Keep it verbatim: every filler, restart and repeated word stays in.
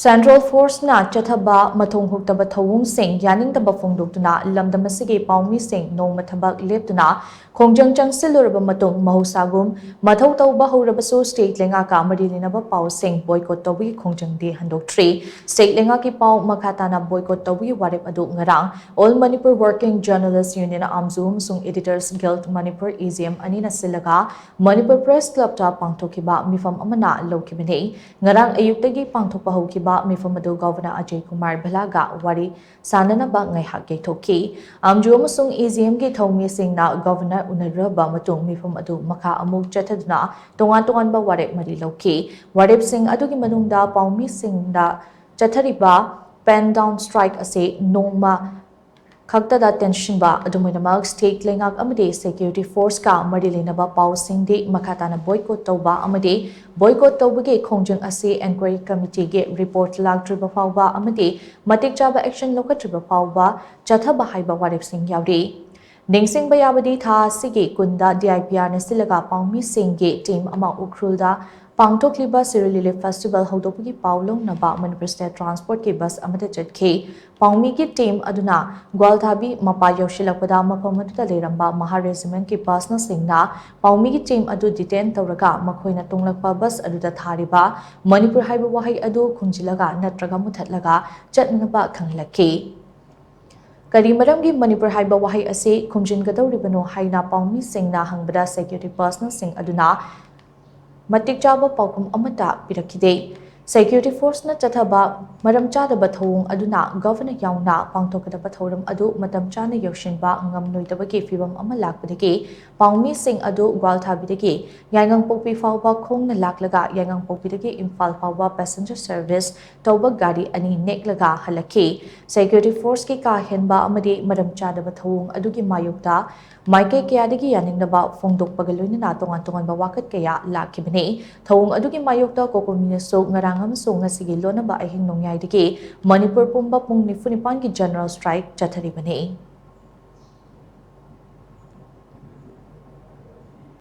Central Force ꯅ ꯆꯠꯊꯕ ꯃꯊꯣꯡ ꯍꯨꯛꯇꯕ ꯊꯧꯑꯣꯡꯁꯤꯡ ꯌꯥꯅꯤꯡꯗꯕ ꯐꯣꯡꯗꯣꯛꯇꯨꯅ ꯂꯝꯗꯝ ꯑꯁꯤꯒꯤ ꯄꯥꯎꯃꯤꯁꯤꯡ ꯅꯣꯡꯃ ꯊꯕꯛ ꯂꯦꯞꯇꯨꯅ ꯈꯣꯡꯖꯪ ꯆꯪꯁꯤꯜꯂꯨꯔꯕ ꯃꯇꯨꯡ, ꯃꯍꯧꯁꯥꯒꯨꯝ ꯃꯊꯧ ꯇꯧꯕ ꯍꯧꯔꯕꯁꯨ state ꯂꯩꯉꯥꯛꯀ ꯃꯔꯤ ꯂꯩꯅꯕ ꯄꯥꯎꯁꯤꯡ boycott ꯇꯧꯕꯒꯤ ꯈꯣꯡꯖꯪꯗꯤ ꯍꯟꯗꯣꯛꯇ꯭ꯔꯤ꯫ State ꯂꯩꯉꯥꯛꯀꯤ ꯄꯥꯎ ꯃꯈꯥ ꯇꯥꯅ boycott ꯇꯧꯕꯒꯤ ꯋꯥꯔꯦꯞ ꯑꯗꯨ ꯉꯔꯥꯡ All Manipur Working Journalist Union, AMJU, ꯑꯃꯁꯨꯡ Editors Guild Manipur, AGM, ꯑꯅꯤꯅ ꯁꯤꯜꯂꯒ Manipur Press Club ꯇ ꯄꯥꯡꯊꯣꯛꯈꯤꯕ ꯃꯤꯐꯝ ꯑꯃꯅ ꯂꯧꯈꯤꯕꯅꯤ꯫ ꯉꯔꯥꯡ ꯑꯌꯨꯛꯇꯒꯤ ꯄꯥꯡꯊꯣꯛꯄ ꯍꯧꯈꯤꯕ ꯃꯤꯐꯝ ꯑꯗꯨ Governor ꯑꯖꯌ ꯀꯨꯃꯥꯔ ꯚꯜꯂꯥꯒ ꯋꯥꯔꯤ ꯁꯥꯅꯅꯕ ꯉꯥꯏꯍꯥꯛ ꯌꯩꯊꯣꯛꯈꯤ꯫ AMJU ꯑꯃꯁꯨꯡ AGM ꯒꯤ ꯊꯧꯃꯤꯁꯤꯡꯅ Governor ꯎꯅꯔꯨꯔꯕ ꯃꯇꯨꯡ ꯃꯤꯐꯝ ꯑꯗꯨ ꯃꯈꯥ ꯑꯃꯨꯛ ꯆꯠꯊꯗꯨꯅ ꯇꯣꯉꯥꯟ ꯇꯣꯉꯥꯟꯕ ꯋꯥꯔꯦꯞ ꯃꯔꯤ ꯂꯧꯈꯤ꯫ ꯋꯥꯔꯦꯞꯁꯤꯡ ꯑꯗꯨꯒꯤ ꯃꯅꯨꯡꯗ ꯄꯥꯎꯃꯤꯁꯤꯡꯗ ꯆꯠꯊꯔꯤꯕ pen down strike ꯑꯁꯤ ꯅꯣꯡꯃ ꯈꯛꯇꯗ ꯇꯦꯟꯁꯤꯟꯕ, ꯑꯗꯨꯝ ꯑꯣꯏꯅꯃꯛ state ꯂꯩꯉꯥꯛ ꯑꯃꯗꯤ security force ꯀ ꯃꯔꯤ ꯂꯩꯅꯕ ꯄꯥꯎꯁꯤꯡꯗꯤ ꯃꯈꯥ ꯇꯥꯅ boycott ꯇꯧꯕ ꯑꯃꯗꯤ boycott ꯇꯧꯕꯒꯤ ꯈꯣꯡꯖꯪ ꯑꯁꯤ inquiry committee ꯒꯤ report ꯂꯥꯛꯇ꯭ꯔꯤꯕ ꯐꯥꯎꯕ ꯑꯃꯗꯤ ꯃꯇꯤꯛ ꯆꯥꯕ action ꯂꯧꯈꯠꯇ꯭ꯔꯤꯕ ꯐꯥꯎꯕ ꯆꯠꯊꯕ ꯍꯥꯏꯕ ꯋꯥꯔꯦꯞꯁꯤꯡ ꯌꯥꯎꯔꯤ꯫ ꯅꯤꯡꯁꯤꯡꯕ ꯌꯥꯕꯗꯤ, ꯊꯥ ꯑꯁꯤꯒꯤ ꯀꯨꯟꯗ DIPR ꯅ ꯁꯤꯜꯂꯒ ꯄꯥꯎꯃꯤꯁꯤꯡꯒꯤ team ꯑꯃ ꯎꯈ꯭ꯔꯨꯜꯗ ꯄꯥꯡꯊꯣꯛꯂꯤꯕ Sirui Lily Festival ꯍꯧꯗꯣꯛꯄꯒꯤ ꯄꯥꯎ ꯂꯧꯅꯕ Manipur State Transport ꯀꯤ bus ꯑꯃꯗ ꯆꯠꯈꯤ꯫ ꯄꯥꯎꯃꯤꯒꯤ team ꯑꯗꯨꯅ ꯒ꯭ꯋꯥꯜꯊꯥꯕꯤ ꯃꯄꯥ ꯌꯧꯁꯤꯜꯂꯛꯄꯗ ꯃꯐꯝ ꯑꯗꯨꯗ ꯂꯩꯔꯝꯕ Mahar Regiment ꯀꯤ personnel ꯁꯤꯡꯅ ꯄꯥꯎꯃꯤꯒꯤ team ꯑꯗꯨ detain ꯇꯧꯔꯒ ꯃꯈꯣꯏꯅ ꯇꯣꯡꯂꯛꯄ bus ꯑꯗꯨꯗ ꯊꯥꯔꯤꯕ ꯃꯅꯤꯄꯨꯔ ꯍꯥꯏꯕ ꯋꯥꯍꯩ ꯑꯗꯨ ꯈꯨꯝꯖꯤꯜꯂꯒ ꯅꯠꯇ꯭ꯔꯒ ꯃꯨꯊꯠꯂꯒ ꯆꯠꯅꯅꯕ ꯈꯪꯍꯜꯂꯛꯈꯤ꯫ ꯀꯔꯤ ꯃꯔꯝꯒꯤ ꯃꯅꯤꯄꯨꯔ ꯍꯥꯏꯕ ꯋꯥꯍꯩ ꯑꯁꯤ ꯈꯨꯝꯖꯤꯟꯒꯗꯧꯔꯤꯕꯅꯣ ꯍꯥꯏꯅ ꯄꯥꯎꯃꯤꯁꯤꯡꯅ ꯍꯪꯕꯗ security personnel ꯁꯤꯡ ꯑꯗꯨꯅ ꯃꯇꯤꯛ ꯆꯥꯕ ꯄꯥꯎꯈꯨꯝ ꯑꯃꯠꯇ ꯄꯤꯔꯛꯈꯤꯗꯦ꯫ Security force ꯅ ꯆꯠꯊꯕ ꯃꯔꯝ ꯆꯥꯗꯕ ꯊꯧꯑꯣꯡ ꯑꯗꯨꯅ Governor ꯌꯥꯎꯅ ꯄꯥꯡꯊꯣꯛꯀꯗꯕ ꯊꯧꯔꯝ ꯑꯗꯨ ꯃꯇꯝ ꯆꯥꯅ ꯌꯧꯁꯤꯟꯕ ꯉꯝꯂꯣꯏꯗꯕꯒꯤ ꯐꯤꯚꯝ ꯑꯃ ꯂꯥꯛꯄꯗꯒꯤ ꯄꯥꯎꯃꯤꯁꯤꯡ ꯑꯗꯨ ꯒ꯭ꯋꯥꯜꯊꯥꯕꯤꯗꯒꯤ ꯌꯥꯏꯉꯪꯄꯣꯛꯄꯤ ꯐꯥꯎꯕ ꯈꯣꯡꯅ ꯂꯥꯛꯂꯒ ꯌꯥꯏꯉꯪꯄꯣꯛꯄꯤꯗꯒꯤ ꯏꯝꯐꯥꯜ ꯐꯥꯎꯕ passenger service ꯇꯧꯕ ꯒꯥꯔꯤ ꯑꯅꯤ ꯅꯦꯛꯂꯒ ꯍꯜꯂꯛꯈꯤ꯫ Security force ꯀꯤ ꯀꯥ ꯍꯦꯟꯕ ꯑꯃꯗꯤ ꯃꯔꯝ ꯆꯥꯗꯕ ꯊꯧꯑꯣꯡ ꯑꯗꯨꯒꯤ ꯃꯥꯌꯣꯛꯇ ꯃꯥꯏꯀꯩ ꯀꯌꯥꯗꯒꯤ ꯌꯥꯅꯤꯡꯗꯕ ꯐꯣꯡꯗꯣꯛꯄꯒ ꯂꯣꯏꯅꯅ ꯇꯣꯉꯥꯟ ꯇꯣꯉꯥꯟꯕ ꯋꯥꯀꯠ ꯀꯌꯥ ꯂꯥꯛꯈꯤꯕꯅꯤ꯫ ꯊꯧꯑꯣꯡ ꯑꯗꯨꯒꯤ ꯃꯥꯌꯣꯛꯇ COCOMI ꯅꯁꯨ ꯉꯔꯥꯡ ꯑꯃꯁꯨꯡ ꯉꯁꯤꯒꯤ ꯂꯣꯟꯅꯕ ꯑꯍꯤꯡ ꯅꯣꯡꯌꯥꯏꯗꯒꯤ ꯃꯅꯤꯄꯨꯔ ꯄꯨꯝꯕ ꯄꯨꯡ ꯅꯤꯐꯨ ꯅꯤꯄꯥꯟꯒꯤ general strike ꯆꯠꯊꯔꯤꯕꯅꯤ꯫